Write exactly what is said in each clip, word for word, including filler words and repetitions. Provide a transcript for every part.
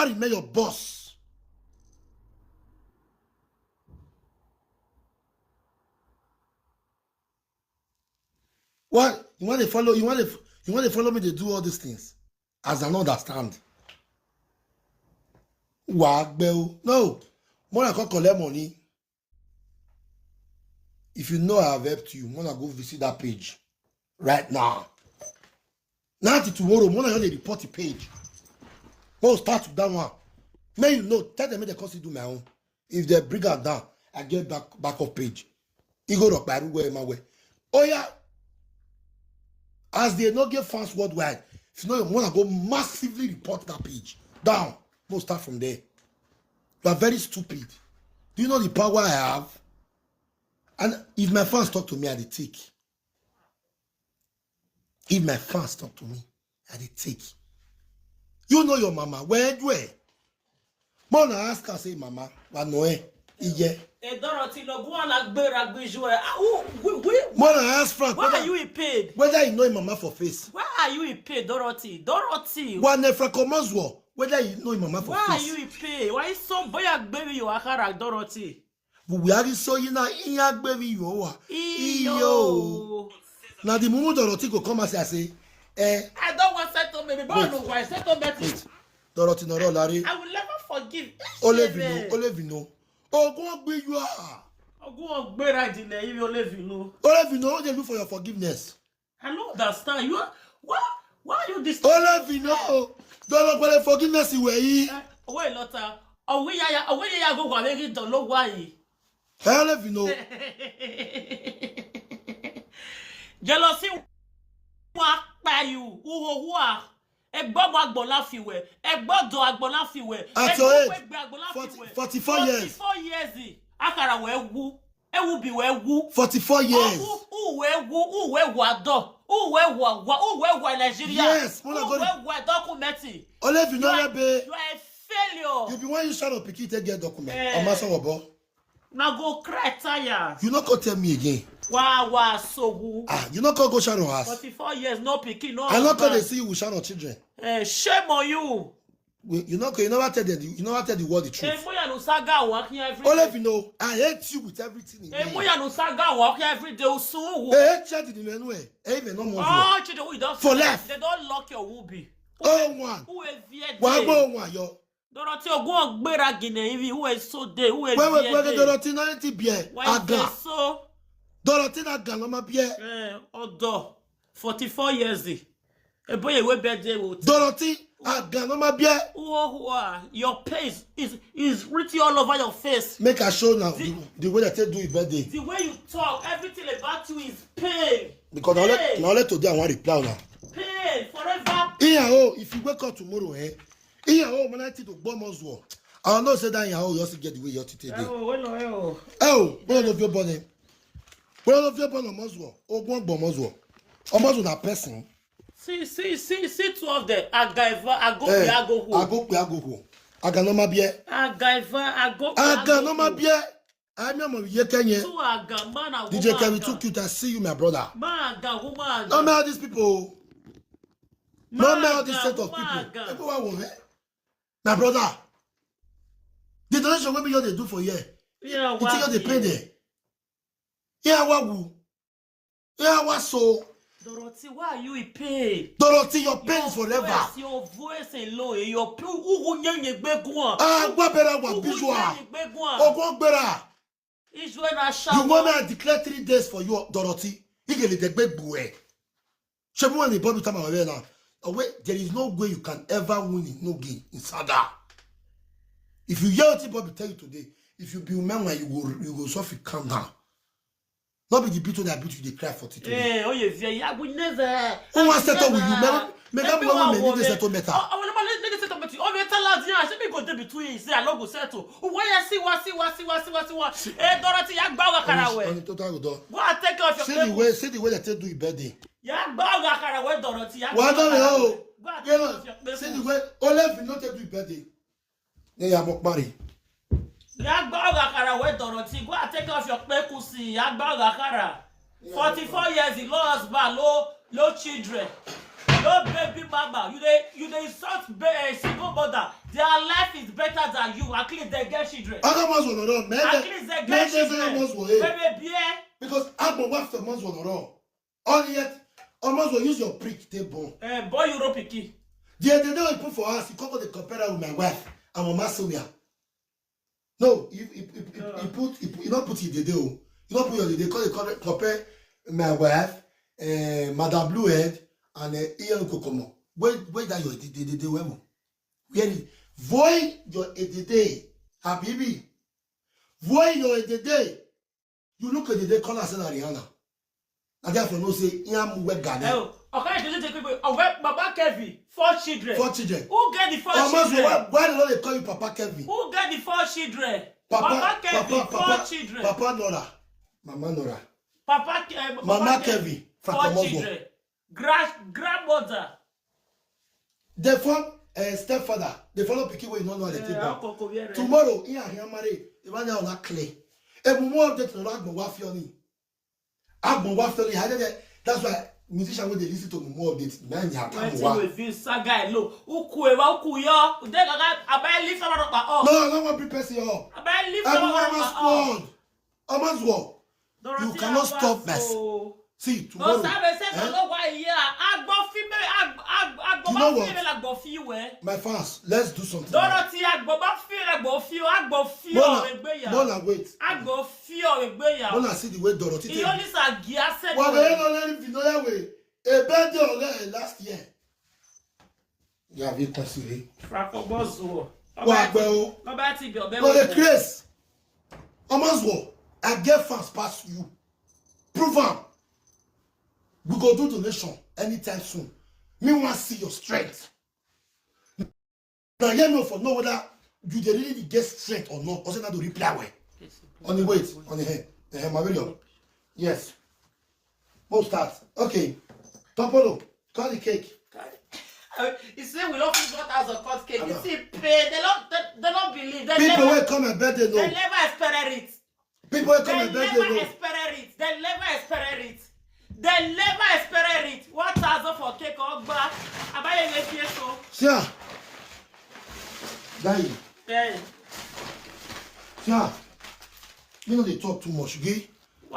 remain your boss. Why you want to follow? You want to you want to follow me to do all these things? As I don't understand. Wagbo. No. More I come collect money. If you know I have helped you, wanna go visit that page right now. Now till tomorrow, wanna go report the page. Go start with that one. May you know, tell them they come see do my own. If they bring am down, I get back back up page. Igor Okparu where my way. Oh yeah. As they not get fans worldwide, if you know you wanna go massively report that page down, we'll start from there. You are very stupid. Do you know the power I have? And if my fans talk to me, I dey take. If my fans talk to me, I dey take. You know your mama. Where do I? Mona ask her, say, Mama, wa no eh? Iye. Hey, Dorothy, no go on like bear, like visual. Ah, who, we, we, Mona ask Frank why whether, are you in pain? Whether you know him mama for face. Why are you in pain, Dorothy? Dorothy. Wa ne Frank Omozwo, whether you know him mama for why face. Are you in pain? Why is so boy baby you are Dorothy? We are so you na iya baby you are. Iyo. Iyo. Now the mumu Dorothy go come and say, I say, eh. I don't want settle baby, but no why settle better. Wait. Dorothy no roll, Larry. I will never forgive. Olevino, Olevino. Ogun ogbe you are. Ogun ogbe right in there, you Olevino. Olevino, what they do for your forgiveness? I don't understand. You are, why, why are you this? Olevino, don't look for the forgiveness you were. Eh, wait, Lotta. Are we ya, are we ya go where you don't know why? Olevino. Jealousy wa pa you. Uho wa. Egbo mo agbola fi we. Egbo do agbola fi we. At your age, forty, forty-four years. Forty-four years. Akara we wu. Ewu bi we wu. Forty-four years. Wu, wu we wu, wu we wa do. Wu we wa, wa, wu we wa Nigeria. Yes, wu we wa document. Olevino, you are a failure. You be one you shut up, pikin take get document. Eh. Amaso wobo. Na go cry tire. You no go tell me again. Wa wa so who? Ah, you no go go Sharon house. Forty-four years, no pikin, no. I no go dey see you with Sharon children. Eh, shame on you. You no go, you never tell the, you never tell the world the truth. Eh, moya no saga wa here every day. Olevino, I hate you with everything in me. Eh, moya no saga wa here every day. Usu. Eh, hate you the menu eh. Eh, even no more. Oh, children, we don't for life. They don't lock your womb. Oh, one. Who is here? Wa go one yo. Dorothy Ogun Ogbera Gine Ivi, who is so day, who is wait, wait, wait, Dorothy, nothing beer. Why Aga. So? Dorothy na Aga, no ma beer. Eh, Odo, forty-four years. A boy, we birthday. Dorothy, Aga, no ma beer. Who, who are your face is, is written all over your face. Make I show now the, the way that they do your birthday. The way you talk, everything about you is pain. Because now let, now let today I want reply now. Pain forever. Yeah, oh, if you wake up tomorrow, eh? Iyawo, man, I think to bomb us war. I don't know say that Iyawo, you also get the way you today. Oh, well, oh. Oh, one of your body. One of your body must war. Oh, one bomb must war. Almost with that person. See, see, see, see two of them. Agaiva, Agope, eh, Agogo. Agope, Agogo. Aganoma bie. Agaiva, Agope, Aganoma bie. I'm your mom, you can hear. Two Aga, man, and D J Kerry, too cute. I see you, my brother. Man, Aga, woman. No, man, these people. No, man, this set of people. Everyone will, eh? My brother, the donation wey me just dey do for here, yeah, you think they pay there? Yeah, wa wu. Yeah, wa so. Dorothy, why are you in pain? Dorothy, your pain is forever. Your voice, your voice alone, eh, your pu-, ugu nye nye gbe gun. Ah, gba bera wa visual. Ugu nye nye gbe gun. Ogun bera. Israel na shower. You want me to declare three days for you, Dorothy? Igele degbe gbue. Shebu when the Bobby time away now. Away, there is no way you can ever win in no game in saga. If you hear what Bobby tell you today, if you be woman when you go, you go suffer, calm down. Not be the beat that beat you, they cry for today. Eh, oh yeah, yeah, yeah, we never. Who wants to settle with you? Make, make up one woman need to settle better. Oh, oh, no, need to settle better. Oh, we tell us, yeah, she be go there between. Say I no go settle. Oh, why I see, why see, why see, why see, why see, why? Eh, Dorothy, ya gba wa kara we. On the total go. Go and take care of your people. See the way, see the way they take do your birthday. Ya gba wa kara we, Dorothy. Ya gba wa kara we. Go and take care of your people. See the way, only if you not take do your birthday. Then you are mokpari. Ya gba wa kara we, Dorothy. Go and take care of your people. See, ya gba wa kara. Forty-four years, he lost husband, no, no children. No baby mama, you dey you dey insult ba- eh, single mother. Their life is better than you. At least they get children. Aga Maswo no don. At least they get children. Baby beer. Because Agbo wife to Maswo no don. All yet, Maswo use your prick take born. Eh, boy Euro pikin. The other day I put for house, he come go dey compare her with my wife. And Mama Sylvia. No, he, he, he, he, he put he, put- he not put it the day. Oh. He not put your the day. Call it compare my wife, uh, Madam Blue Head, and uh, Ian Kokomo. Where where that your the the the where? Where is void your the day, Habibi? Void your the day. You look at the day call us na Rihanna. Na there for no say Ian Muwe Gane. Oh, okay, you take people. Oh, well, Baba Kevin, four children. Four children. Who get the four Almost children? Why, why don't they call you Papa Kevin? Who get the four children? Papa, Baba Kevin, Papa, four Papa, children. Papa Nora. Mama Nora. Papa, uh, Mama Papa Kevin, four Fakamozwa. children. Grand grandmother. They form uh, stepfather. They follow pikin wey you no know how they take born. Tomorrow, he and him marry. They run down that clay. Ebu more update no agbo wa fi oni. Agbo wa fi oni. How they That's why musician wey dey listen to more update na nya Wetin tamu wa. we feel saga lo. Uku ewa uku yo. Ude gaga abai lift our up. No, I don't want to be person up. Abai lift Everyone our must up. Spawn. Omaswo, you cannot stop us. See, tomorrow. No sabe se eh? Ka lo wa iya. Agbo fi me agbo agbo agbo You know ba what? fi me la gbo fi we. My fans, let's do something. Dorothy agbo ba fi me la gbo fi o agbo fi o egbeya. Mona, wait. Agbo fi o egbeya. Mona see the way Dorothy take. Iyo ni sa gia se. Wa be no le fi no ya we. E be de ole last year. You have it considered. Frakobozo. Wa gbe o. Baba ti bi obe. No dey craze. Omaswo, I get fans pass you. Prove am. We go do donation anytime soon. Me wan see your strength. Now, hear me for know whether you dey really get strength or not. Or say na to reply well. On the wait, on the hand. Eh, my video. Yes. We'll start. Okay. Topolo, cut the cake. Uh, you see, we don't finish one thousand cut cake. You see, pay. They don't, they, they don't believe. They People never, will come and bet they know. They never expect it. People wey come and beg you no. Dem never expect it. Dem never expect it. Dem never expect it. One thousand for cake ogba. Abaye wey fear so. See am. Die. Hey. See am. You no dey talk too much, okay?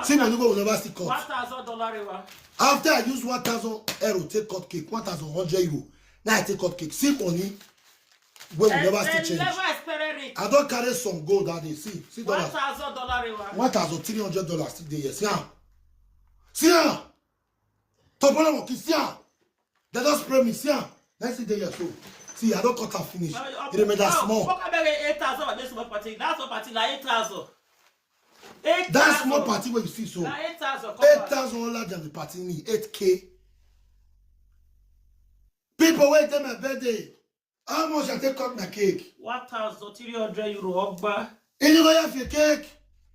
See money wey we never see cut. One thousand dollar ewa. After I use one thousand euro take cut cake, one thousand hundred euro. Now I take cut cake. See money. Wey we never still change. Dem never expect it. I don carry some gold that day. See, see dollars. One thousand dollar reward. One thousand three hundred dollars still dey here. See am. See am. Topolo monkey, see am. Dem don spray me, see am. Next thing dey here so. See, I don cut am finish. It remain that small. Fuck abeg eight thousand for this small party. That small party na eight thousand. Eight thousand. That small party wey you see so. Na eight thousand. Eight thousand all that dem dey party me. Eight K. People wey dey my birthday. How much I take cut my cake? One thousand three hundred euro ogba. Inigo ya fi cake.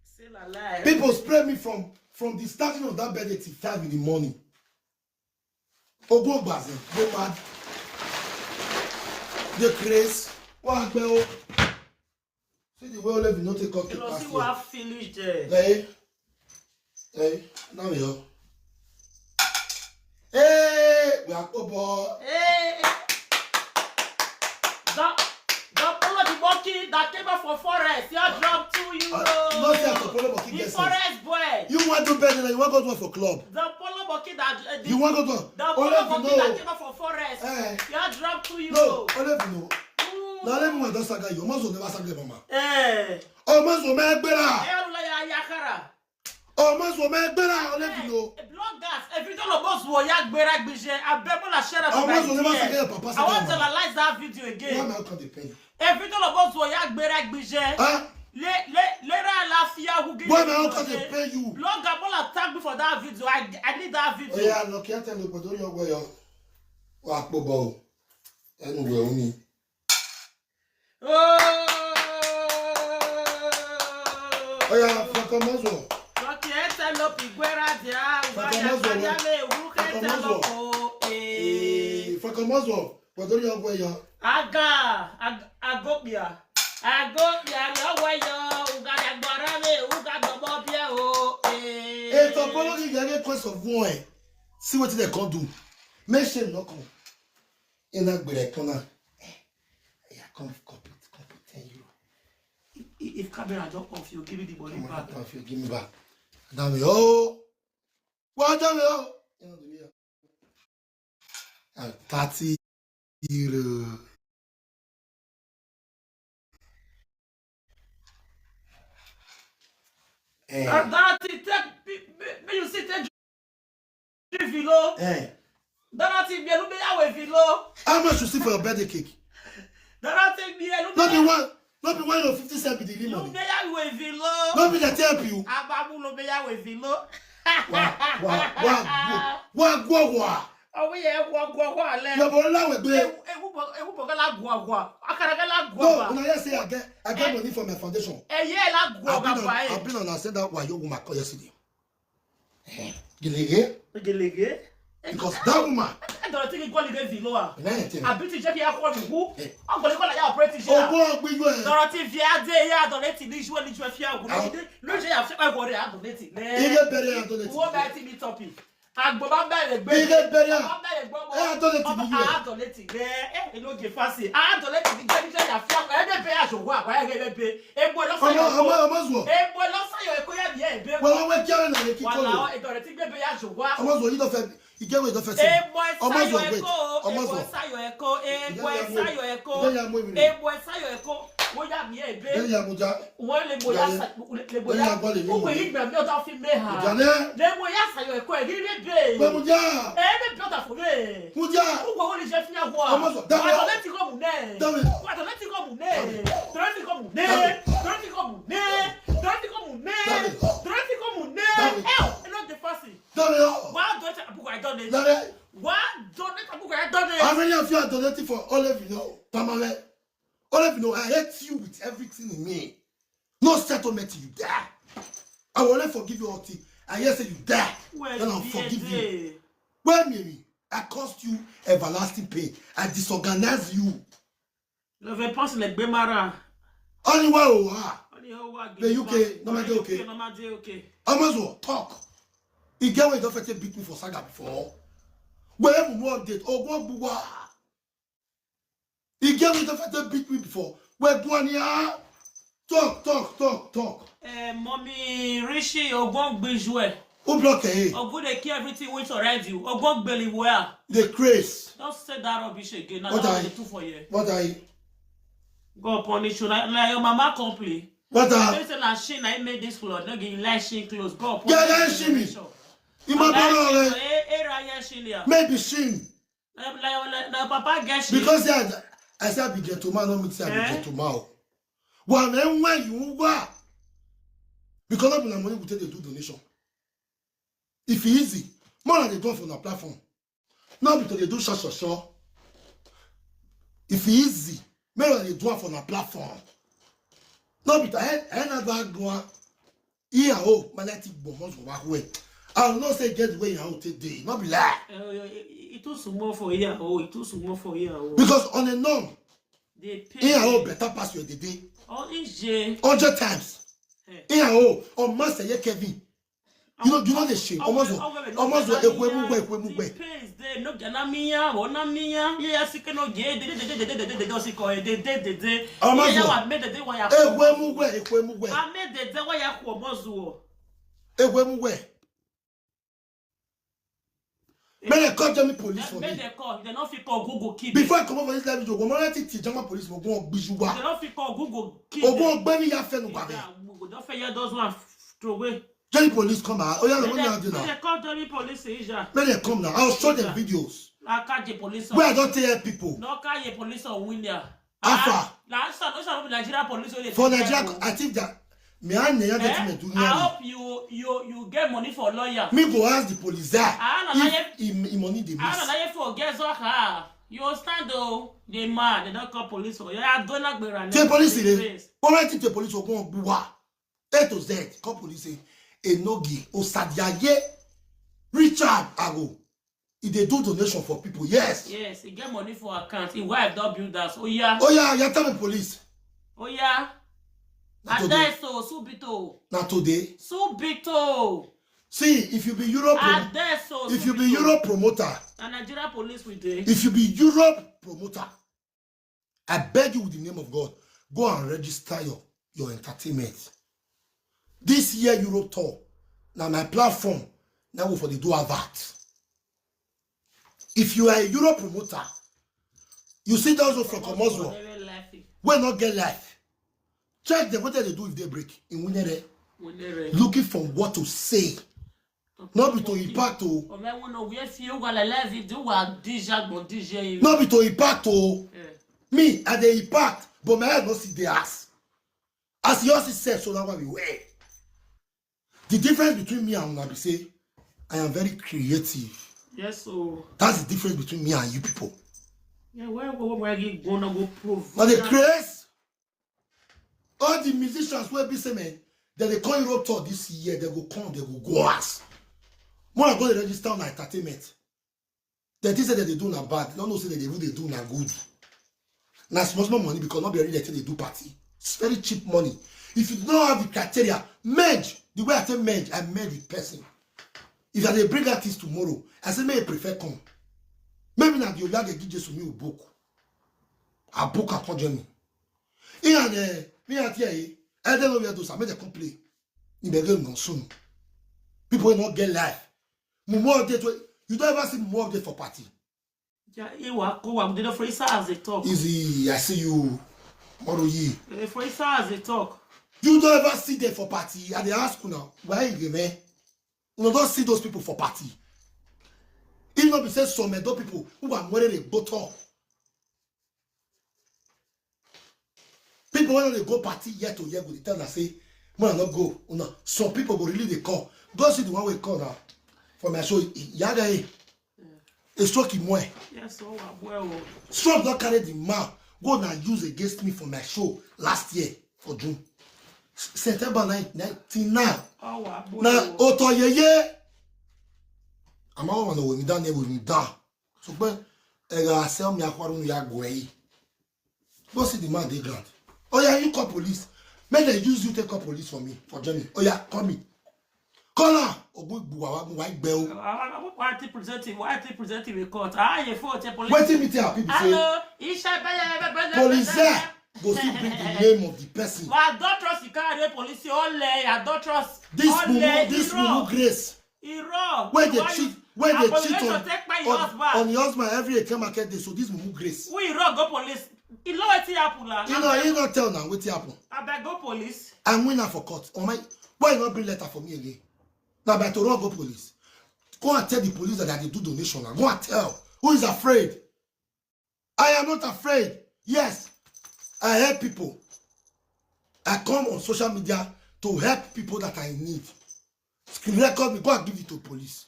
Say la lie. People spray me from from the starting of that birthday till five in the morning. Ogun Ogbaze, go mad. The craze. Wa gbe o. See the way Olevi no take cut cake last year. You know, see what finish there. Hey, hey, now we go. Hey, we are Kobo. Hey. Don't, don't follow the monkey that came out for forest. You drop two euro. Uh, no, see, I follow monkey. The forest boy. You want to bed and you want to go to for club. Don't follow monkey that. Uh, the, you want to go to. Don't follow monkey that came out for forest. Eh. You drop two euro. No, Olevi no. Na le mu don saga yo, mo zo ne ba saga mama. Eh. O mo zo me gbera. Eh, o la ya ya kara. O mo zo me gbera, o le fi lo. Bloggers, if you don't know boss wo ya gbera gbije, I beg you share that. O mo zo ne ba saga papa saga. I want to analyze that video again. Why am I called the pain? If you don't know boss wo ya gbera gbije. Huh? Le le le ra la fia hu gi. Why am I called the pain you? Blogger, bola tag me for that video. I I need that video. Oh yeah, no, can't tell you, but don't you go yo. Wa po bo. Anyway, only. Oya, Fakamozwo. Fakamozwo. Fakamozwo. Wadori ogwe ya. Aga, ag- agopia. Agopia, ogwe ya. Ugada gbara me, ugada bobia o. Eh. Hey, Topolo, you get a request of one. See what they can do. Make shame not come. Ina gbere kona. Eh, yeah, come, come put, come put ten euro. If, if camera don off, you give me the money back. Come on, if you give me back. Damn it. Oh. What damn it. Oh. You know, the real. Uh, thirty euro. Eh. That, that thing take, me, me, me you see take Vilo. Eh. Dorothy, me lu me ya we Vilo. How much you see for your birthday cake? Dorothy, me lu me. Not the one. Not the one of fifty cent be the real money. Lu me ya we Vilo. Not be that help you. Ababu lu me ya we Vilo. Wa wa wa wa wa wa. Owi ye wa wa wa le. Yo bo la we gbe. Ewu bo ewu bo la wa wa. Akara ga la wa wa. No, una hear say I get I get money for my foundation. Eh, yeah, la wa wa. I been on I been on I said that why your woman call yesterday. Gelege. Gelege. Because that woman. I don't think it quality is lower. I bet you check your call who. I'm going to call your operate here. Oh, go up with you. Dorothy Viade, ya donate this one, this one, fear. No, je ya fe go re donate. Ile bere ya donate. Wo ba ti mi topic. Agbo ba bere gbe. Ile bere ya. Ba bere gbo. Ya donate bi you. Ya donate. Eh, e no ge fasi. Ya donate bi je je ya fe. E be be ya so wa, wa e be be. Egbo lọ sayo eko. Ọmọ ọmọ zuọ. Egbo lọ sayo eko ya bi ebe. Wọ́n wọ́n wẹ́ kí ara nàá yẹ kí kọ́ lọ. Wọ́n làwọn ìdọ̀rẹ́ tí gbẹ̀bẹ̀ yà jò wá. Ọmọ zuọ yìí lọ fẹ́ ìjẹ́wé ìdọ̀fẹ́ sí. Egbo sayo eko. Ọmọ zuọ wait. Sayo eko. Egbo sayo eko. Egbo sayo eko. Wọ́n yà mí ebe. Ìjẹ́ ìyá mo já. Wọ́n lè mo yà sa lè mo yà. Ìjẹ́ ìyá gbọ́ lè mí. Ó pè é ìgbà mi ọ̀tá fi mé ha. Ìjà náà. Lè mo yà sayo eko ẹ̀ rí rẹ̀ bẹ́ẹ̀. Pé mo já. Ẹ̀ ẹ̀ bẹ́ẹ̀ bí ọ̀tá fún mi. Mo já. Ó wọ ó lè jẹ́ fún yà wọ́. Ọmọ zuọ dáwọ́. Wà á tọ̀ lẹ́tì kọ́ mù náà. Dáwọ́. Wà á tọ̀ lẹ́tì kọ́ mù náà. Dorothy kọ́ mù nẹ́. Dorothy kọ́ mù nẹ́. Dorothy kọ́ mù nẹ́. Dorothy kọ́ mù nẹ́. Ẹ ò ẹ ló dé fásì. Wà á dọ̀tí àbúkọ̀ ẹ̀ dọ́ni. Wà á dọ̀tí àbúkọ̀ ẹ̀ dọ́ni. How many of you are donating for Olevino? Tamale. Olevino, I hate you with everything in me. No settlement you die. I will only forgive you all thing. I hear say you die. Then I'll forgive you. Well, Mary, I caused you everlasting pain. I disorganized you. Love person like Bemara. Only one who are. The U K, no matter okay. No matter okay. Amazon talk. He get where he don't fit beat me for saga before. Where we more update. Oh, go buwa. He get where he don't fit beat me before. Where go on here? Talk, talk, talk, talk. Eh, mommy, Rishi, Ogbon Gbijue. Who block eh? Ogun dey kill everything wey surround you. Ogun gbeli where? The craze. Don't say that rubbish again. Na what I do for you. What I? God punish you. Like, like your mama complain. What I? They say na she na made this clothes. No give like she clothes. God punish you. Yeah, yeah, she me. You my brother already. Era yeah she lia. Maybe she. Like, like, like, like papa get she. Because yeah, I say I be gentleman, no mean say I be eh? Gentleman. Well, then when you were, because of the money we take to do donation. If e easy, more than they do for na platform. No be to dey do sure sure sure. If e easy, make una dey do am for na platform. No be to I I na do am. Iya o, malati gbọmọ sọ wa hwe. I know say get where your take dey. No be lie. Eh, eh, eh, e too small for here. Oh, e too small for here. Oh. Because on a norm, they pay. Iya o better pass your day. Oh, it's J. Hundred times. Hey. Iya o, on master ye Kevin. You know, you know the shame. Omozo, omozo, ekwemugwe, ekwemugwe. Omozo, ekwemugwe, ekwemugwe. Ekwemugwe. Make dem call German police for me. Make dem call. Dem no fit call Google kill. Before I comot for this live video, go mara ti ti German police mo go gbiju wa. Dem no fit call Google kill. Ogun ogbeni ya fẹnu gba mi. Go don fẹ́ hear those one throw away. Johnny police come out. Oh yeah, let me do now. They call Johnny police, Ija. Let them come now. I'll show them videos. I catch the police. Where I don't tell people. No catch the police on William. How far? Na so no so Nigeria police wey dey. For Nigeria, I think that me and Nigeria get me do. I hope you you you get money for lawyer. Me go ask the police that if he, he money dey miss. Ana na ye for get so ha. You stand o, the man, they don't call police for you. I don't like the police dey. What I think the police will go and do what? A to Z, come police say, Enogi, Osadiaye, Richard Ago. He dey do donation for people, yes. Yes, he get money for account. His wife don build house. Oh yeah. Oh yeah, you tell me police. Oh yeah. Adaiso, Subito. Na today. Subito. See, if you be Europe, I dare so. If you be Europe promoter, and Nigeria police with dey. If you be Europe promoter, I beg you with the name of God, go and register your your entertainment. This year Europe tour, now my platform, now we for the do advert. If you are a Europe promoter, you see those from Komozwo, we not get life. Check them, what they do if they break in Winere. Looking for what to say. No be to impact o. No be to impact o. Me, I dey impact, but my head no see the ass. As you all see self, so that why we wear. The difference between me and una be say, I am very creative. Yes, so. That's the difference between me and you people. Yeah, where, where, where you gonna go prove? Now the craze, all the musicians will be say, man, that they come Europe tour this year, they go come, they go go ass. More I go dey register on entertainment. They think say that they do na bad. They don't know say that they do, they do na good. Na small, small money because not be every day they do party. It's very cheap money. If you don't have the criteria, merge. The way I say merge, I merge with person. If I dey bring artist tomorrow, I say, may I prefer come. Maybe na the Oya dey give Jesus me book. I book a come join me. He and, eh, me and here, eh, I don't know where those are, make they come play. He begin no soon. People will not get life. Mumu update, you don't ever see Mumu update for party. Yeah, he wa-, go wa-, they don't for his house they talk. Easy, I see you. Moru yi. Eh, for his house they talk. You don't ever see them for party. And they ask you now, why you there? You don't see those people for party. If not be say some Edo people who are wearing a bottle. People when they go party year to year, go dey tell us say, man, not go. You know, some people go really dey call. Go see the one we call now. For my show, Yaga, eh. A stroke him way. Yes, oh, well, well. Stroke don't carry the man. Go now use against me for my show last year for June. S-, September nine, nineteen now. Oh, wow, Now, Oto Yeye. I'm all on the way down there with me down. So, but, I sell me a quarter ya go away. Go see the man dey ground. Oh yeah, you call police. Make they use you take call police for me, for Johnny. Oh yeah, call me. Call her. Ogun buwa wa gun wa igbe o. Why they presenting? Why they presenting with court? Ah, you for the police. Wetin me tell people say? Hello, Isha Baya. Police there go still bring the name of the person. Well, adulterous, you can't rape police. All lay adulterous. This All mumu, lay this irọ́. Mumu Grace. Irọ́. When they Why cheat, you- when they Apologise cheat to on, take back your on, husband. On your husband every Eke market day, so this Mumu Grace. We irọ́ go police. You know what happen now? You know, you don't tell now what happened. I beg go police. I win her for court. Oh my, why you not bring letter for me again? Now by to run go police. Go and tell the police that I dey do donation now. Go and tell. Who is afraid? I am not afraid. Yes, I help people. I come on social media to help people that I need. Screen record me. Go and give it to police.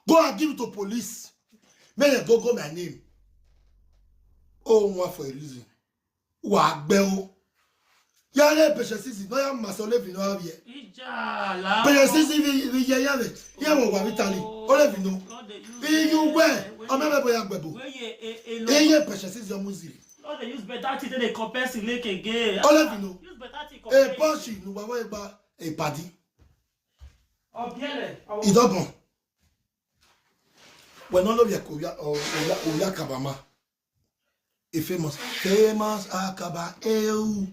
Go and give it to police. Make dem go go my name. Oh, one for a reason. Wa gbẹ o. Yare Patience Easy, no ya must live in our here. Ìjà la. Patience Easy, we, we, yeah, yeah, yeah, we, we, we, Italy. All of you know. Lord, they use Iye eh, wẹ, when ọmọ you- ẹgbẹ́ bóyá gbẹ̀bù. when you, eh, eh, Iye Lord, Patience Easy ọmọ Ziri. Lord, they use better thing, they compare Silek again. All of you know. Use better thing, compare. A Porsche, no, wa wa gba a paddy. Obiele. Ìdọ́gbọ̀n. When all of you Korea or Oya, Oya Kabama. A famous, famous Akaba. Ew.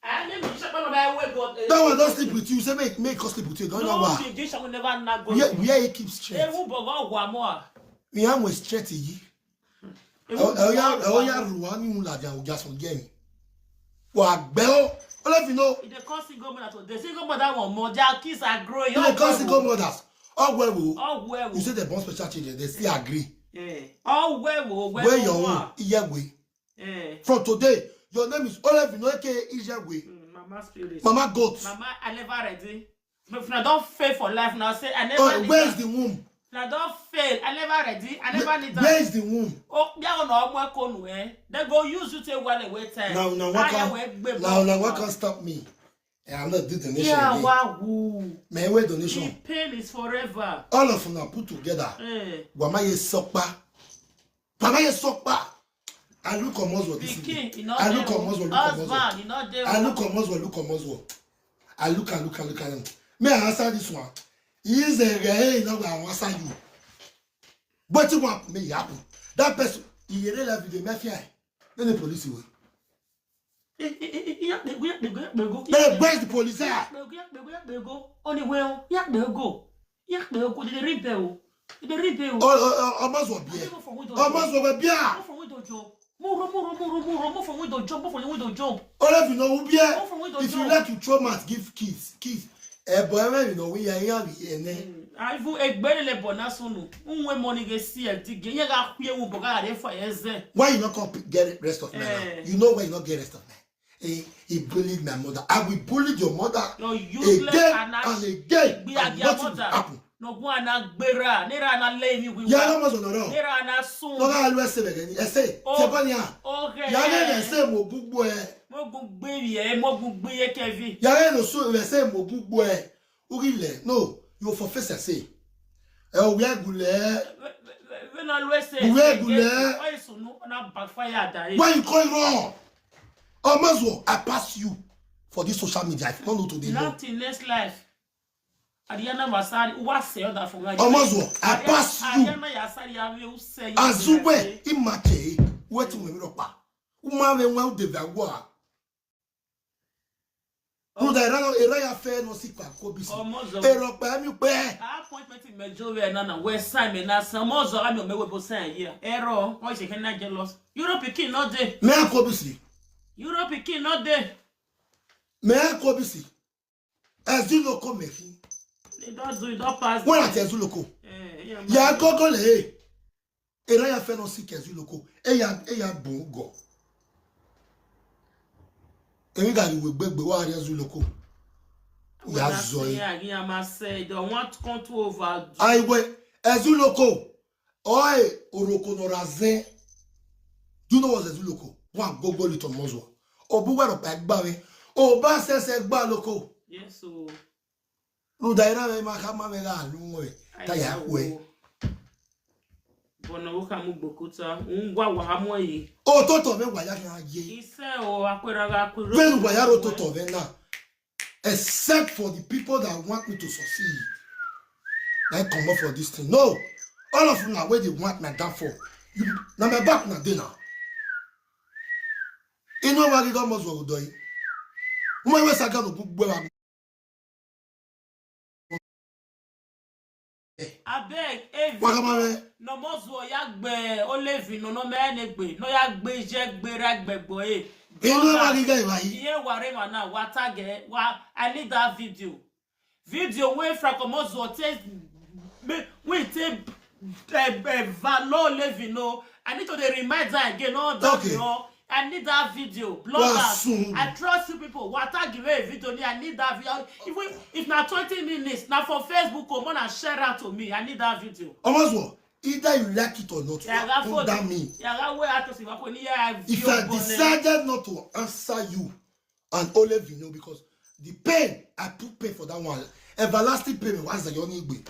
I mean, you should not buy a wig, but, eh, That one don't sleep with you. Say make, make us sleep with you. Don't know No, why. the Egyptian will never not go. Where, where he keeps straight. Ewu bogo wa mo. We are with straight. Yi. Ewu Oh, oh, yeah, bogo oh, wa yeah, mo. Ruwa, mi mu la dia, oja so game. Wa gbẹ o. All of you know. If they call single mother today, single mother one more. Their kids are growing. You dey call single mothers. Oh well, oh. Oh, well. You say they born special children, they still agree. Yeah. Oh, well, oh, well. Where Oh, your own? wow. Iyagwe. Yeah. From today, your name is Olevino, A K A Iyagwe. Mm, Mama spirit. Mama goat. Mama, I never ready. But if I don't fail for life, now say I never Oh, need where is that. The womb? If I don't fail, I never ready. I never need Where that. Is the womb? Oh, they are gonna almost come where they go use you to one way time. Now, now, Ah, waka, yeah, we- we- now, now, what can stop me? Eh, I'm not doing donation Yeah, again. Wow. Man, where The donation? Pain is forever. All of them are put together. Eh. Wamaye Sokpa. Wamaye Sokpa. I look on Moswo this Pikin, evening. you know, I look on Moswo, look on Moswo. Husband, you know, they I look on Moswo, look on Moswo. I look, I look, I look at them. May I answer this one? He is a guy, he not gonna answer you. But you want me happen. That person, he really love the mafia. Then the police will. Then where's the police there? Only well, yeah, they go. Yeah, they go. They rebel. They rebel. Oh, oh, oh, Omozo Obie. Omozo Obie. Move from window, jump. Move, move, move, move, move, move from window, jump. Move from the window, jump. All of you know, Obie. Move from window, jump. If you like to throw mat, give kiss, kiss. Eh, but I mean, you know, we are here, we are here. I even egbere le bona sunu. Unwe money get see a dig. You got queer who boga de for eze. Why you not come get rest of night? You know why you not get rest of night? He, he bullied my mother. I will bully your mother. Your useless again and again. And nothing will happen. No go and agbera. Nera na lay me with. Yeah, no must no. Nera na sun. No ga always say again. I say. Oh, Tebania. Okay. Ya ne say mo gbugbo e. Mo gbugbo ye, mo gbugbo ye Kevin. Ya ne no so we say mo gbugbo e. Ugile, no, you for face I say. Eh, we are gule. When always say we are gule. Why you so no na backfire that? Why you call wrong? Omozo, I pass you for this social media. I don't know today. Nothing next life. Ariana Masari, who was say that for me? Omozo, I pass you. Ariana Yasari, I will say. Azube, imate, wetin we ropa. Uma we wen de vagwa. Ruda era era ya fe no si kwa kobisi. Ero pa mi pe. Appointment in Mejowe na na we sign me na san Omozo ami o mewe bo sign here. Ero, why she can not jealous? Europe king not there. Me akobisi. Europe king not there. Me akobisi. Ezuloko mehi. They don't do it, don't pass. When at Ezuloko. Eh, yeah, ya gogo le. Era ya fe no si ke Ezuloko. Eya eya bongo. Emi ga iwe gbegbe wa ari Ezuloko. Ya zo e. Don't want to come to over. Aiwe Ezuloko. Oi, oroko no razen. Do you know what Ezuloko? Wa gogo lito Omozo. Obu wa ro pa gba we. Oba sese gba loko. Yes o. Ruda era we ma ka ma we ga lu we. Ta ya we. Bona wo ka mu gbokuta. Ngwa wa ha mo yi. O to to me wa ya na ye. Ise o akwera ga akwero. Ve wa ya ro to to ve na. Except for the people that want me to succeed. I come up for this thing. No. All of you now where they want my downfall. You now my back na dey now. You know what you got most of doing. Mo we saga no gbogbo wa. Abeg, Evi. Wakamame. No more zuo ya gbe olevi no no me ne gbe. No ya gbe je gbe ra gbe gbo e. Ino wa giga iwa yi. Iye ware ma na wata ge wa I need that video. Video wey Frank Omozuo take me we take uh, uh, Valo Levy no. I need to dey remind her again all that okay. You know, I need that video. Bloggers, I trust you people. What I give a video, I need that video. If we, if not twenty minutes, now for Facebook, come on and share out to me. I need that video. Omozuo, either you like it or not, yeah, that me. Yeah, that way I to see what if I decided not to answer you and only you know because the pain I put pain for that one, everlasting pain was the only way.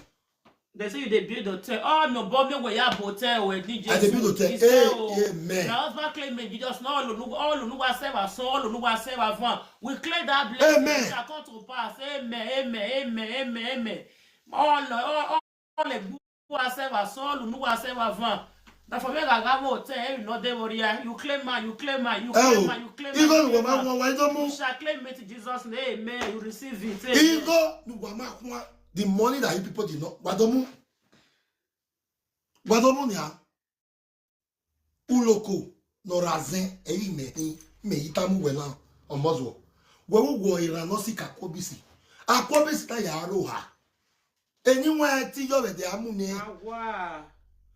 They say you dey build hotel. Oh no, but me where you hotel where D J. I dey build hotel. Hey, oh, amen. My husband claim me Jesus. No, all unu, all unu wa serve us. All unu wa serve us. We clear that blessing. Amen. It shall come to pass. Amen. Amen. Amen. Amen. Amen. All, all, all the good wa serve us. All unu wa serve us. Na for me gaga mo hotel. You no dey worry. You claim man. You claim man. You claim man. You claim man. You claim man. You shall claim it. Jesus name. Amen. You receive it. Amen. The money that you people did not. Wadomu. Wadomu nya. Uloko no razen eyi me ni me itamu wela Omozuo. We wo ira no si ka kobisi. Akobisi ta ya roha. Eni wa ti yo we de amu ni. Awa.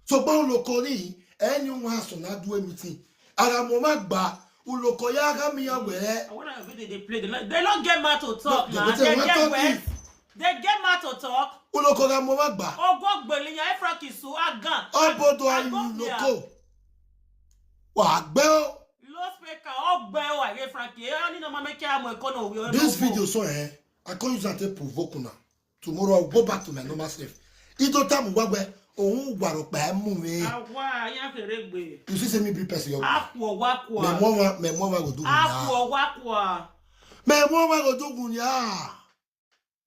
So gba uloko ni eni wa so na do meeting. Ara mo ma gba uloko ya ga mi ya we. I wanna video they play. They don't, they don't get mouth to talk, no, man. They, they get wet. They get mouth to talk. Uloko ga mo ma gba. Ogo gbele ya Frank isu agan. Obodo ayu loko. Wa gbe o. Lo speaker o gbe o aye Frank. E ni no ma make am e kono we. This video so eh. I can't use that to provoke una. Tomorrow I'll go back to my normal self. Ito tamu wagwe ohun gwaro pa mu mi. Awa ya kere gbe. You see say me be person yo. Akwo wa kwa. Me mo wa me mo wa go do. Akwo wa kwa. Me mo wa go do gunya.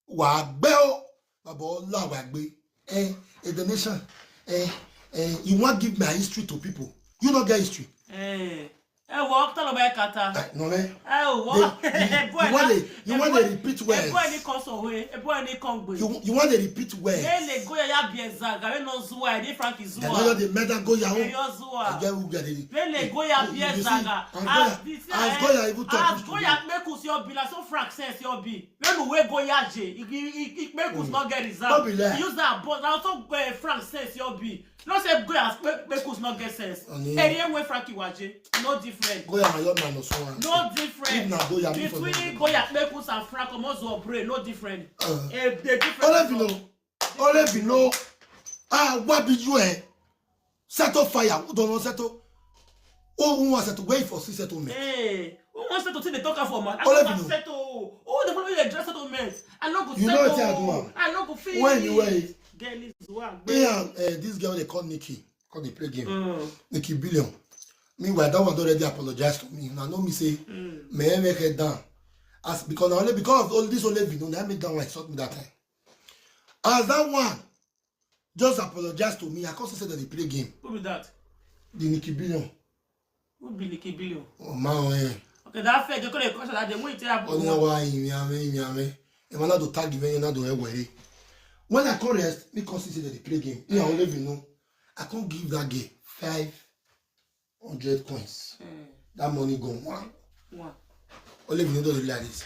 Wa gbe o. Baba Olawagbe. Eh, eh, the nation. Eh, eh, you want give my history to people. You no get history. Eh. Ẹ wọ ọkọ tọrọ bá ẹ kata. Eh, no, man. Ẹ ò wọ. They- you, you want to, you want to repeat Ẹ bọ́ ẹ ní words. Kan sọ̀rọ̀ ẹ. Ẹ bọ́ ẹ ní Kan gbé. You, you want to repeat words. Ẹ lè góyà yá bí ẹ zaga. Ẹ náà zuwa ẹ ní Frank They zuwa. know the murder go your Ẹ own. yọ zuwa. I get who get it. Ẹ lè góyà bí ẹ You see, zaga. as Goya, as Goya even talk As to Goya you. make us your be like so Frank says your be. When we go ya je. It, it, it, it make us not get result. No be lie. Use that but na so uh, Frank says your be. No say Goya make, make us not get sense. Oni. Area where Frankie waje. No different. Goya na your man or someone. No different. If na Goya, me for Between no. Goya make us and Frank Omozo Opre, no different. Uh. Eh, the different. Olevino, Olevino, ah, what be you eh? Settle fire. Who don't want settle? Who, who want settle? Wait for see settlement. Hey, who wants to take the talker for man? I All don't of want you. Settle. Oh, the follow the dress settlement. I no go You know settle. Wetin I do am? I no go feel. When you wear it? Girl is one. Me and uh, this girl they call Nikki, call the play game. Mm. Nikki Billion. Meanwhile, that one already apologized to me. Now know me say, Mm. me make her down. As because na only because of all this Olevino, that made down like sort me that time. As that one just apologized to me, I can't say that they play game. Who be that? The Nikki Billion. Who be Nikki Billion? Oh man, eh. Okay, that fair. You could have question that day. When you tell Only why me, me, me, me. And when I do tag event, I do everywhere. When I come rest, me come see say that they play game. Yeah, Olevino. I can't give that girl five hundred coins. Mm. That money gone. One. One. Olevino don't do like this.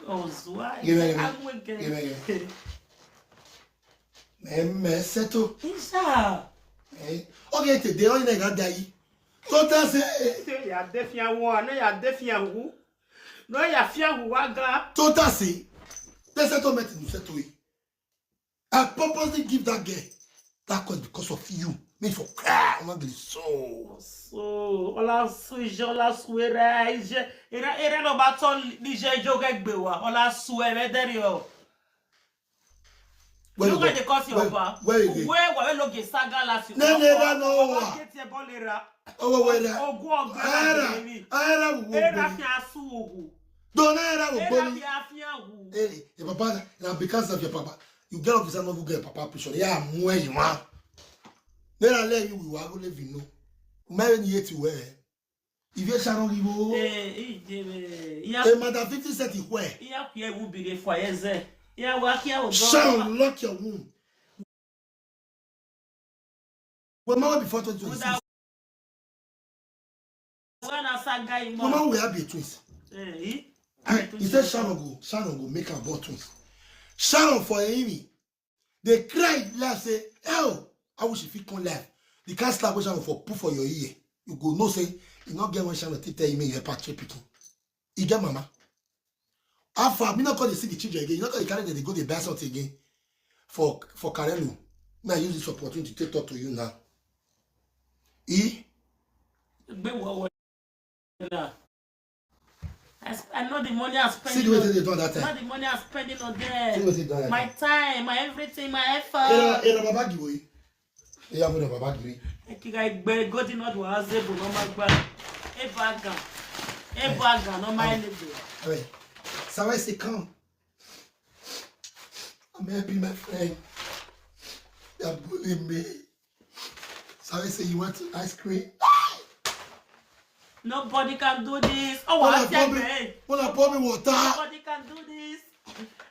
Oh, Zua. Give me, I'm give wicked. me, give me. Me, me settle. Isha. Eh? Okay, today only like that day. Total say, eh, Say ya defiant one. No ya defiant who? No ya fiant who waga. Total say, they settle me to settle it. I purposely give that girl that coin because of you. Me for cry, I'm angry so. So, all I swear, all I swear, I je, era, era no baton, ni je joga gbewa. All I swear, me there you. Where You you guys go? dey cause your Where- pa. where you dey? Where, where, no get saga last year. No, no, no, no. Get your bolera. Oh, where that? Ogun ọgbẹ Era, la mi. era wo Era gboni. fi asu ogun. Don't era wo Era gboni. Fi afiyan wu. Eh, your papa, now because of your papa, you get officer no go get papa picture. Yeah, I'm where you are. Then I let you we go live in no. My when you to where? If you shall give oh. Eh, ije me. Ya, A mother fifty cent where? Ya ku ye wu bi re fo ye ze. Ya wa ki ya o. Shall lock your womb. Well, mama before twenty twenty-six. When I saga him. Mama we have be twins. Eh, He said Sharon go, Sharon go make her born twins. Sharon for Amy, they cry laugh say, "Oh, I wish if he come life." The kind slap wey Sharon for put for your ear, you go know say you not get one Sharon to tell you make your patrick picking. You get mama. How far? Me not call the see the children again. You not call the carry them, they go they buy something again for for Carelo. Now use this opportunity to take talk to you now. E Gbe wo wo na. I, sp- I know the money I spend. See the way they do that Not time. The money I spending on See the way there. they do that My time. Time, my everything, my Era effort. era baba give way. Yeah, I'm gonna baba give way. Ekiga igbe godi not was able no magba. Ebagan. Ebagan no my nigga. Hey, so I say come. I'm happy, my friend. You're bullying me. So I say you want ice cream? Nobody can do this. Oh, When I I pour me, said, when I pour me water, Nobody can do this.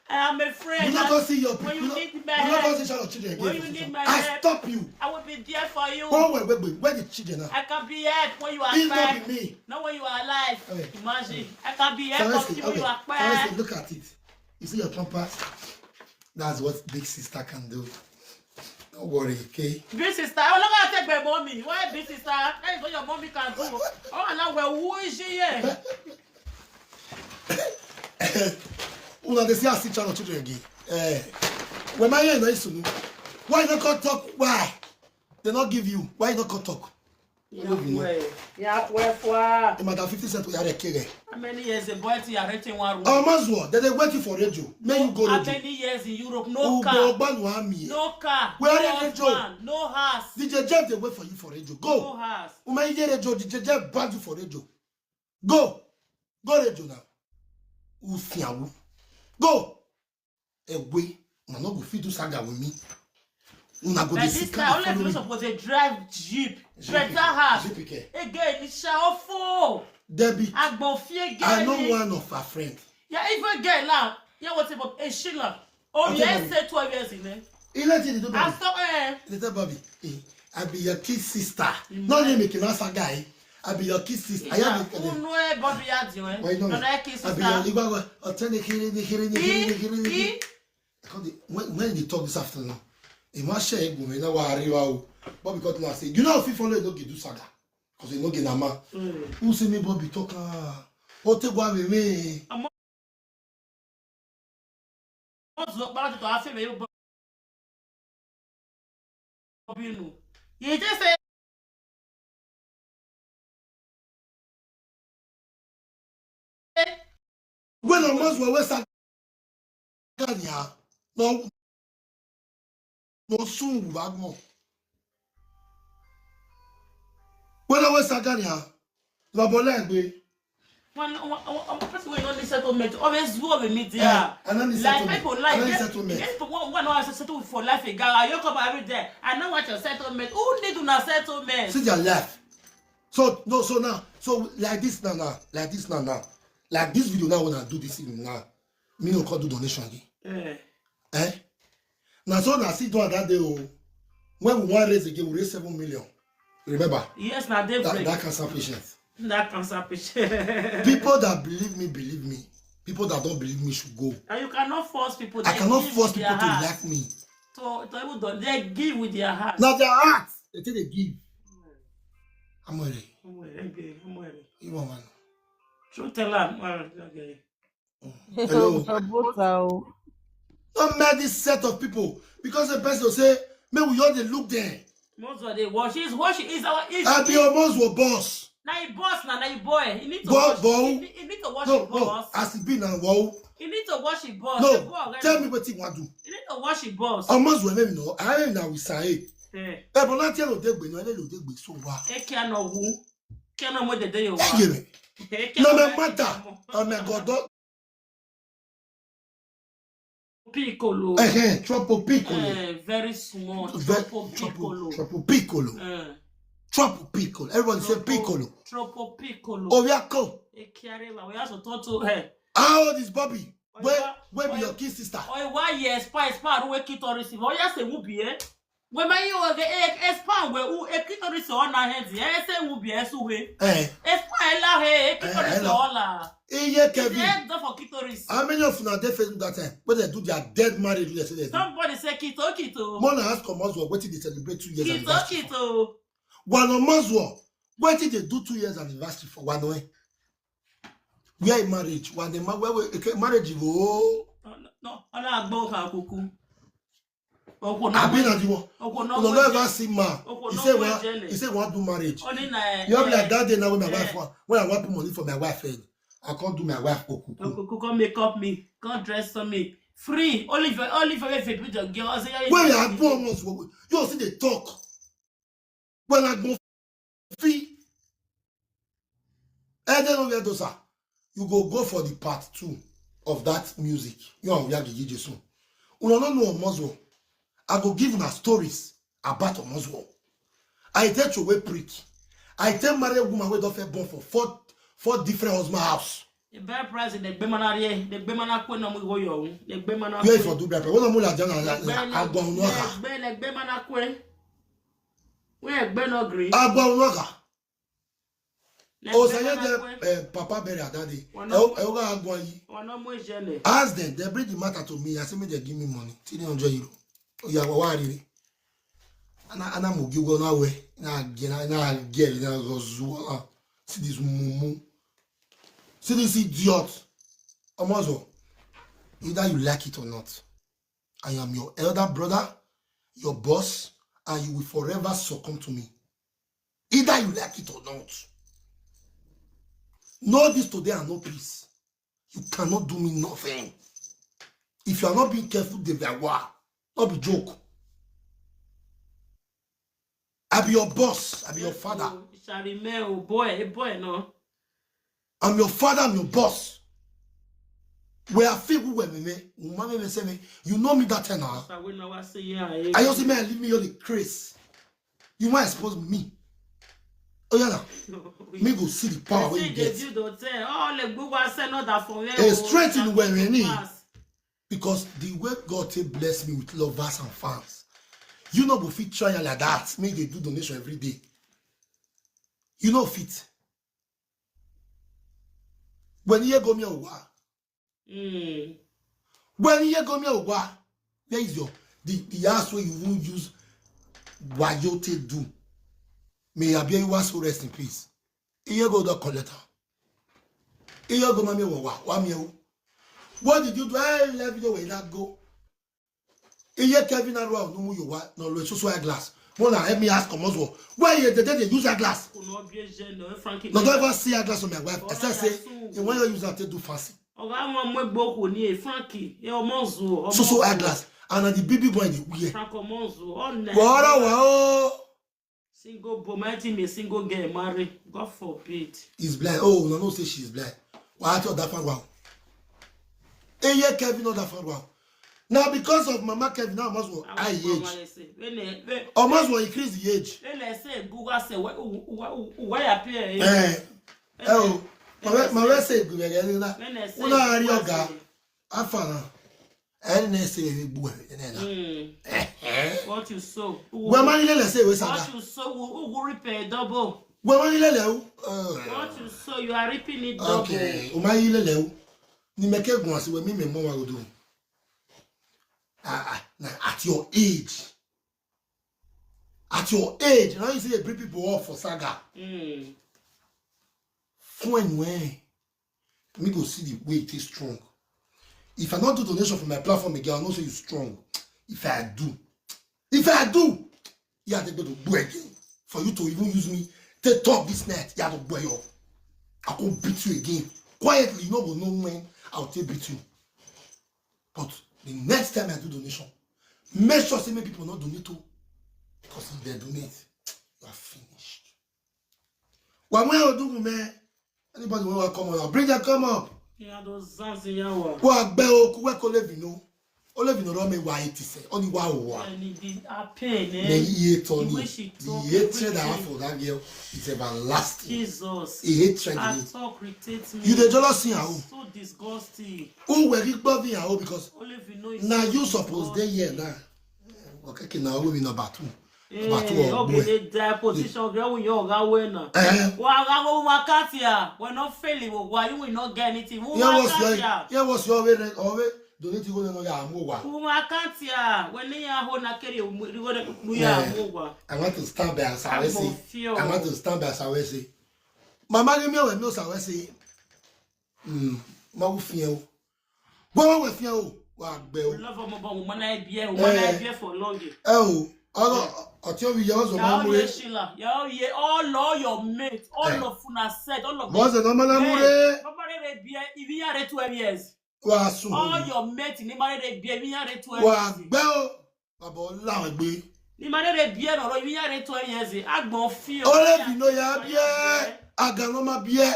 I am a friend. You not That go see your when people. You You not, need my you not go help. See your children When again. You For need some my time. I help, Stop you. I will be there for you. Oh wait, wait, wait. Where the children are? I can be help when you are If not alive. Be me. Not when you are alive. Hey. Imagine. I can be help Sarah of say, you when okay, you are Sarah say, alive. Look at it. You see your pampers? That's what big sister can do. Don't worry, okay? Big sister, I will not take my mommy. Why big sister? That is what your mommy can do. Oh, and now well, who is she here? Una dey see as see children again. Eh, when my hear no issue, why you not come talk? Why they not give you? Why you not come talk? Yeah, well, for The matter fifty cent we are kere. How many years a boy till you are renting one room? How much what? They dey wait you for radio. May you go How radio. Many years in Europe? Oh, No go car. Balu Ami. No car. Where No are the radio? Husband. No house. D J Jeff dey wait for you for radio. No Go. house. Ume ije radio, D J Jeff ban you for radio. Go. Go radio now. Ufiawu. Go. Egwe. una no go fit do saga with me. Una go dey But this sit guy down only dey if you follow me. Suppose dey drive jeep, Jeep better ike, house. Jeep ike. Again, it's Shaofo. Debbie, Agbofie I know girl. One of her friend. Yeah, even girl now. Yeah, what's about a Sheila? Oh, I'll yeah, tell say twelve years in there. He let you do I Bobby. Stop eh. He tell Bobby, hey, I be your kid sister. Mm. No name me Kinasa guy. I be your kid sister. I Yeah, am the who know eh, Bobby Adio eh? Why you know No, me? no, kiss I be your sister. Igba. I'll tell you, kiri, kiri, kiri, He, kiri, kiri. he, I come dey, when, when they talk this afternoon, he must share it with me. Now I arrive out. Bobby cut now say, you know if you follow no get do saga. Because you no get na man. mm. Who see me Bobby talk? Ah, oh, take one with me. What's up about to have him? Bobby, no. You just say When I must well West Side, no, no soon we back more. When I West Side, no bole gbe. One, one, one, one person wey no need settlement always go with me Eh, there. I no need Like settlement. People I like no need get, settlement. Get people one, one hour settle for life again. I you come every day. I know what your settlement. Who need una settlement? See their life. So no, so now, so like this now, now, like this now, now, like this video now when I do this thing now, me no call do donation again. Eh. Eh? Now so now sit down that day oh, when we want raise again, we raise seven million. Remember Yes, na that, different. That cancer patient. That cancer patient. People that believe me, believe me. People that don't believe me should go. And you cannot force people. I They cannot give force with their people to heart. Like me. To, to even though they give with their heart. Now their heart, they think they give. I'm ready. Ọmọ rẹ, ọmọ rẹ, ọmọ rẹ. You want one? True tell am. Well, okay. Hello. Bota o. Don't make this set of people because the person will say, may we all dey look there. Most of the wash is wash is our is. I be almost your boss. Na him boss na na him boy. He need to Bo- wash. bo- He, need- he need to wash No, his no. boss. As it be now, wow. He need to wash his boss. No, The boy already. Tell me what you want to do. He need to wash his boss. Almost when me no, I ain't now we say. Eh. Ẹ bọ̀ láti ẹ̀rọ dé gbé náà, ẹlẹ́rọ dé gbé so wa. Eke anọ wu. Ke anọ mo dede yo wa. Ẹ yẹ rẹ̀. Eke No anọ me mo matter. mo. Ọmọ ẹ̀gọ́dọ̀. Piccolo. Ẹ̀hẹ́n, Troppo Piccolo. Eh, very small. Ve- Troppo Troppo, Piccolo. Troppo Piccolo. Eh. Troppo Piccolo. Everybody say Troppo- Piccolo. Troppo Piccolo. Obiako. Eke arẹwà. We have to talk to her. How old is Bobby? Oh, Where, yeah. where be Oh, your yeah. Kid sister? Oh, why yes, pa, pa, who we kid or receive? Oh, yes, who be eh? When my you okay, eh, expand where who a kid or receive on our heads. Eh, say who be eh, so we. Eh, Expand la he, eh, kid or Eh, receive hello. all la. Iye It's Kevin. eh, don't for kid or receive. How many of una dey Facebook that time? When they do their dead marriage, they say they do. Somebody say kito kito. Mona ask Omozwo wetin dey celebrate two years Kito anniversary for. Kito. Wano Omozwo, wetin dey do two years anniversary for Wano eh? Where marriage? Wano ma where where okay, marriage go? No, no, no, agbo ka kuku. Oko no. Abi na the one. Oko You no. no ever see man. Oko He no say go one. Jealous. He say one do marriage. Only na. You have like Eh, that day now when my eh. Wife want, when I want put money for my wife head, I can't do my wife okuku. Oko kuku come make up me, come dress for me. Free. Only for only for if you put your girl. Say, When you are born once, you see they talk. When I go fee, I don't know where those are. You go go for the part two of that music. You are Oyagi Jesu. You don't know Omozwo. I go give una stories about Omozwo. I tell you a prick. I tell married woman we don't feel born for four four different husband house. The bad price, the gbe mana re, the gbe mana kwe no mu go yo, the gbe mana. Where for do bride? When I'm like Jana, I go on The work. gbe, the gbe mana kwe. We gbe no green. I go on work. The Oh, gbe say mana yeah, kwe. the uh, papa bury her daddy. One I hope I hope I go on. One no more jene. Ask them. They bring the matter to me. I say me they give me money, three hundred euro. Oh yeah, what are you? And I and I'm go go now way. Now again, now again, now go zuwa. See this mumu. See this idiot. Omozwo, either you like it or not, I am your elder brother, your boss, and you will forever succumb to me. Either you like it or not. Know this today and know peace. You cannot do me nothing. If you are not being careful, they will not be joke. I be your boss. I be your father. Sarime o boy, a boy no. I'm your father. I'm your boss. Where I feel who were me, woman me say me, you know me that time now. Pastor, when I was saying, yeah, I just say, man, leave me all the craze. You might expose me. Oh yeah, now. Me go see the power wey you They get. do the thing. Oh, like we were saying not that for me. Eh, straight in where me need. Because the way God take bless me with lovers and fans, you know go fit try am like that. Make you do donation every day. You know fit. When you go me owa, Mm. when you go me owa, where is your the the house where you won't use wayo take do? May Abiola so rest in peace. Iye go do collect am. Iye go mami wa wa wa mi o. What did you do? I love you when that go. Iye Kevin Arwa no mu yo wa no lo so so eyeglass. Mo na help me ask Omozuo. Where you dey dey use eyeglass? Kò ná bí ẹ̀jẹ̀ lọ, Frankie. No don't ever see eyeglass on my wife. I say say Omozuo. You want to use am take do fancy. Ọ̀gá àwọn ọmọ ẹgbẹ́ òkò ní ẹ̀ Frankie. Ẹ Omozuo. So so eyeglass. And na the baby boy dey wear. Frank Omozuo. Ọ̀nà. Wọ́ọ́rọ̀ wà ó. Single boy, my team a single girl marry. God forbid. Is blind. Oh, no, no, say she's blind. Why I tell that fan wow? Eye Kevin not that fan wow. Now because of Mama Kevin, now Omozuo high age. When they when Omozuo increase the age. when they say Google say why why why appear? Eh, eh, oh, my wife- my wife say good again. Una una ari oga. Afana. Ẹni na ẹsẹ̀ rẹ̀ gbogbo ẹ̀rẹ̀ tẹ́lẹ̀ náà. Mm. What you sow, who Wọ́n máa ń lélẹ̀ sí ìwé sàgá. What you sow, who who reap a double? Wọ́n máa ń lélẹ̀ o. What you sow, you are reaping it double. Okay, o máa ń lélẹ̀ o. Ni mẹ́kẹ́ gùn àti wẹ̀mí mi mọ́ wa odò. Ah, ah, na at your age. At your age, now you see they bring people up for saga. Mm. Fún ẹ̀nu ẹ̀, me go see the way it is strong. If I not do donation for my platform again, I know say you strong. If I do, if I do, yeah, they go to do again. For you to even use me, take talk this night, yeah, to boy up. I go beat you again. Quietly, you know, go know when I'll take beat you. But the next time I do donation, make sure say make people not donate too. Because if they donate, you are finished. Why when you do man? Anybody want to come up? Bring them come up. Yeah, those Zanziyawa. Wọ́n á gbẹ́ okú wẹ́ kó lè bínú. Ó lè bínú rọ́ mi wá etí sẹ́. Ó ní wá ò wá. And it did happen, eh? Ní iye tọ́ The ni. way she The talk, hatred I have everything. For that girl is everlasting. Jesus. He hatred Her me. Talk irritates me. You dey jealous in her own. So disgusting. Who were you loving her own because Only if you know it's now so you suppose dey here disgusting. Now. Okay, okay, now we number two. Number two Eh, or okay, boy. They die position of where we young, how well now. Eh. Well, I go, we can't here. We're not failing. Why you will not get anything? We Here was can't your here. here was your way always donate go no ya mo wa. We can't here. When they are home, I carry we go to we Yeah. are more. I want to stand by as I say. Fear. I want to stand by as I say. Mama give me a no say. Hmm. Ma wo fian o. Bo wo fian o. Wa gbe o. Love ọmọ bọ, woman I bear, woman I bear for long. Ẹ o. Ọ̀rọ̀ ọtí omi yẹ ọzọ ma Yàrá mu yẹ re. Sheila, yàrá yẹ all all your mates, all Eh. Of una said, all of Mo se no ma na mu re. Bàbá rẹ̀ rẹ̀ bí ẹ, ìbí yàrá twelve years. Wa sun. All your mates ní bàbá rẹ̀ bí ẹ, ìbí yàrá twelve Wa years. gbe o. Baba o la gbe. Ní bàbá rẹ̀ bí ẹ lọ́rọ̀, ìbí yàrá twelve years. Agbọ̀n fi o. O le bi no ya bi e. Aga no ma bi e.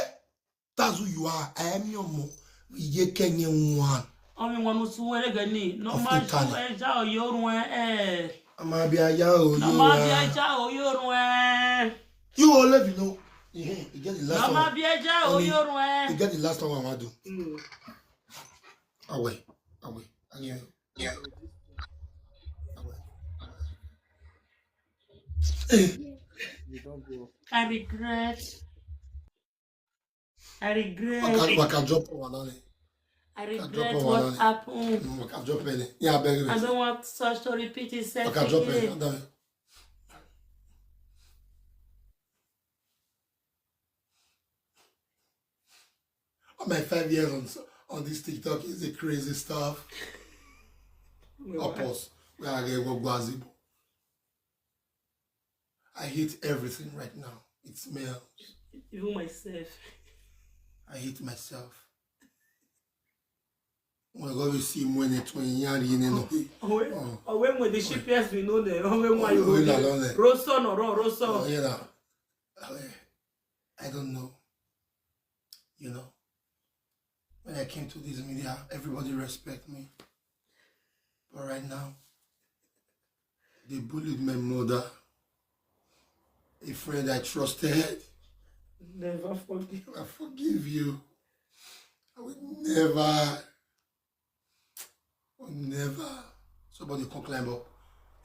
That's who you are. I am your mom. Ye kenye one. Ọmọ wọn nu sun wẹrẹ gẹ ni. Nọmba African. Ju ẹja òye orun ẹ ẹ. Ama bi aya o yo. Nọmba bí ẹja òye orun ẹ. You all live you know. You get the last Nọmba one. Bí ẹja òye orun ẹ. You get the last one I want to. Mm. Away. Away. Again. Away. You don't go. I regret. I regret. Waka waka drop one on it. I drop regret one what on it. Happened. Mm, waka drop it. Yeah, I beg I you. Don't want such to repeat itself Waka drop it. Again. Waka drop it. All my five years on on this TikTok is the crazy stuff. Of course, we are gonna go gwazibo. I hate everything right now. It smells. Even myself. I hate myself. When I go to see when it when you are in no. Owe owe mo the shipyards we know there. Owe mo Owe la lọ there. Rosso no ro Rosso. You know, I don't know. You know, my I came to this media, everybody respect me. But right now, they bullied my mother, a friend I trusted. Never forgive. I forgive you. I will never, will never. Somebody come climb up.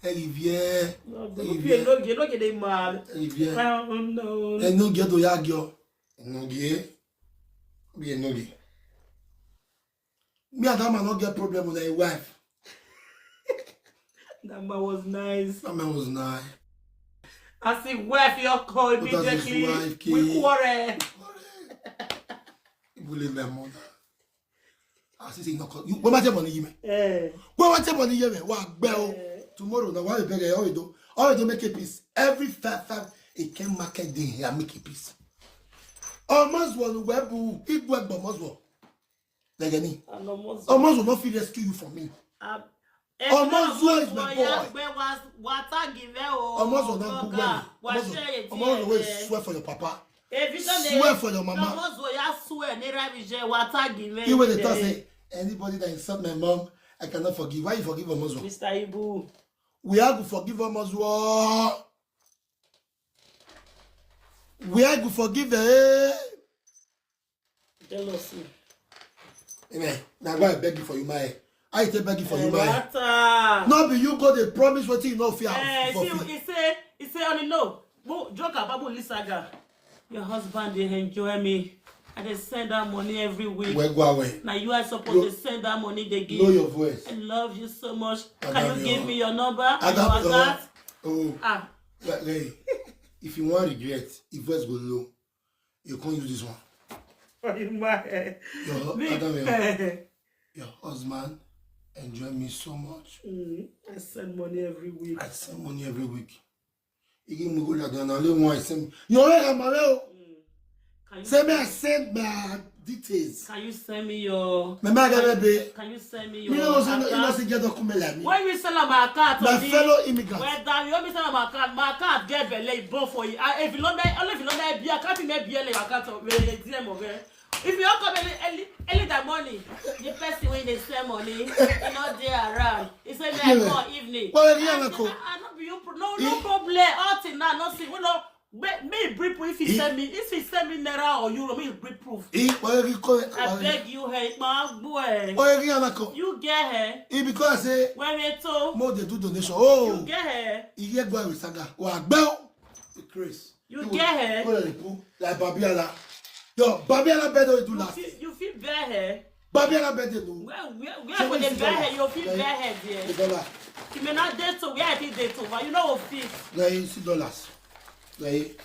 Hey, Vivian. No, Hey, you no get, no get dey mad. Hey, Vivian. Ah, oh, no. Hey, no get to yagyo. No get. Be no get. Me and that man not get problem with his wife. That man was nice. That man was nice. As his wife, your call But as his immediately. Wife We came, quarrel. He bullied my mother. I see say no call. You, what about your money, man? Eh, What about your money, man? What bell? eh. Tomorrow, now why you beg? All you do, all you do make a peace. Every five five, it can market day here make a peace. Almost one webu, it work almost one. Like any, And almost. almost will not feel rescue you from me. Ah, Almost eh, one is my ya boy. Gbe wa wa ta give o. Almost will not Oga, Google me. wa Almost, share it almost here, will eh. Swear for your papa. Evidently, Swear for your mama. Almost will ya swear ni ra mi je wa ta give. He will dey talk say anybody that insult my mom, I cannot forgive. Why you forgive Omozo? Mister Ibu, We are go forgive Omozo. We are go forgive eh. Jealousy. Amen. Now why I beg you for you, my. I take beg you for you, my. Water. No be you go dey promise wetin you no fit have. Eh, For see, free. He say, he say, only no. But joke about Bolisaga. Your husband dey enjoy me. I dey send that money every week. Well, go away. Now you are supposed Lo- to send that money they give. Lower your voice. I love you so much. I Can love you you. give me your number? I And got your the WhatsApp? Oh, Ah, like, hey, if you want regret, if voice go low, you can't use this one. in my head. Your, Me- I don't know. Your husband enjoy me so much. Mm, I send money every week. I send money every week. He give me good like that. Only one I send. You already have my mail. Can you Send me, I send my details. Can you send me your? My man get me pay. Can you send me Me your? no say no, you no Account? say get document like me. When you send my account, My on the- fellow immigrants. Well done, you want me send my account? My account get belle born for you. Ah, if you don't, only if you don't be account, me be a account of where you D M of it. If you don't come early, early, early that morning, the person when they send money, you know they around. He said me I Yeah. call evening. Well, yeah, I na say, cool. I, I not be you pro- no no Eh? problem. All thing now, nothing. We no. Me, me brief if he Eh? send me, if he send me naira or euro, me brief proof. He, well, he call it. I beg you, hey, my boy. Well, he na call. You get her. He because say Where we to? Mo dey do donation. Oh, You get her. he get go with saga. Wa gbell. The Chris. You get her. Go like Babiola. Yo, Babiola bed wey do You last. feel, you feel bear her. Babiola bed dey do. Where, where, where Seven for the six bear dollar. her? You feel Like, bear her The there. dollar. You may not date to where I did date to, but you know fit. Like, see dollars. Like,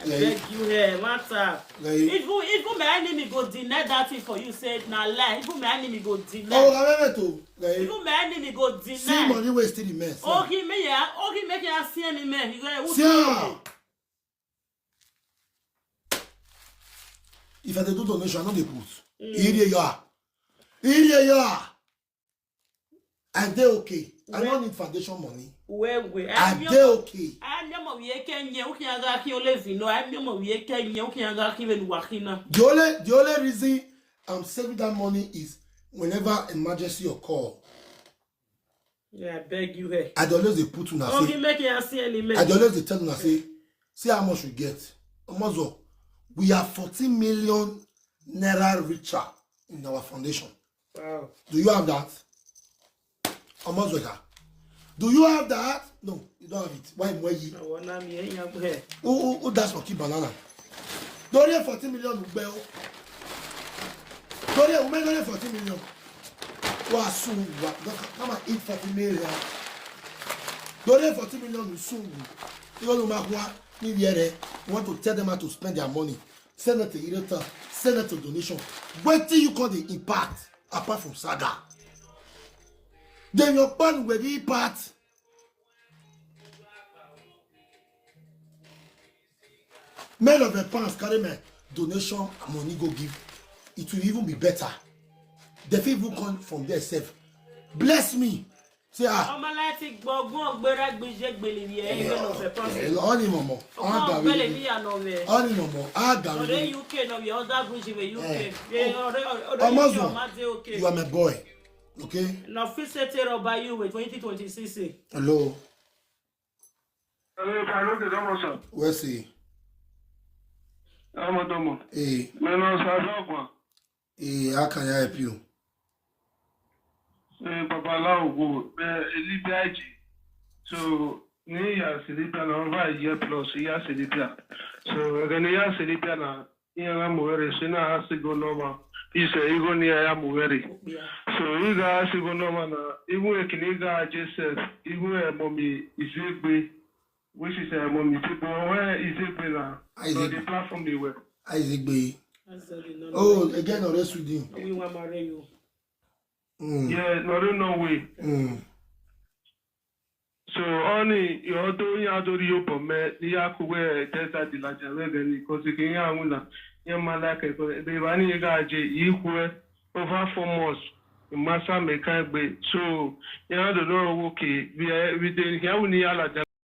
Beg you here, matter. Like, Even, even my enemy go deny that thing for you. Say na lie. Even my enemy go deny. Oh, I remember too. Like, Even my enemy go see deny. Money wey still remain. Oh, give me ya. Oh, give me ya. See any man. He go, who See tell ah. you? If I dey do donation, I no dey put. Here you are. Here you are. I dey okay. I no need foundation money. Where we? I dey okay. I am your mom. You can you can go kill live. No, I am your mom. You can you can go kill in Wakina. The only the only reason I'm saving that money is whenever emergency occur. Yeah, I beg you here. I dey always dey put una Oh, say. he make you see any I man. dey always dey tell una say, see how much we get. Omozo, we are fourteen million naira richer in our foundation. Wow. Do you have that? Omozo, do you have that? No, you don't have it. Why am I? I wanna me here. Who, who, who that's for keep banana? Don't have fourteen million. Don't have women, don't have fourteen million. Who are soon? Come and eat fourteen million. Don't have fourteen million soon. You know, Mahua, me here, eh? You want to tell them how to spend their money. Send it to Ireta, send it to donation. Wait till you call the impact apart from saga. Then your pan will be impact. Men of the pants carry my donation money go give. It will even be better. They fit even come from there sef. Bless me. See, ah, Ọmọ láti gbọ̀gbọ́n gbéra gbèsè gbèlè yẹ ẹgbẹ́ lọ fẹ́ pọ́n. Eh, ọ ni mọ̀mọ́. Ọ Ọmọ gàwé. Gbélé ní àná rẹ̀. Ọ ni mọ̀mọ́. A gàwé. Ọ̀rẹ́ U K náà yẹ ọ̀dà gùn ṣe wẹ̀ U K. Eh. Eh, Ọ̀rẹ́ ọ̀rẹ́ Ọmọ U K zọ. Ọmọ Adé U K. You are my boy. Okay? Na fit set it up by you with twenty twenty-six. Eh. Hello. Hello, Palo de Domoso. Where's he? Amo Domo. Hey, Meno Sazokwa. Hey, how can I help you? Eh, Babalawo go. Eh, Libya ji. So, ni ya si Libya na over a year plus ya si Libya. So, ga ni ya si Libya na iya na muwere si na ha si go normal. Ise igo ni ya muwere. Yeah. So, iga ha si go normal na igu ekini iga J S F, igu e momi Izegbe, which is a momi people where Izegbe na. Isaac. So the platform they were. Isaac Bay. That's the number. Oh, again, already Sweden. We want to marry you. Mm. Yeah, no, no, no way. Mm. So only you do ya do you pome ni ya ku we tesa di la ja we gani ko si ki ya una ya mala ke ko be ba ni ga je yi ku e over four months. Masa me ka gbe. So ya do no wo ke bi e bi de ya uni ya la ja.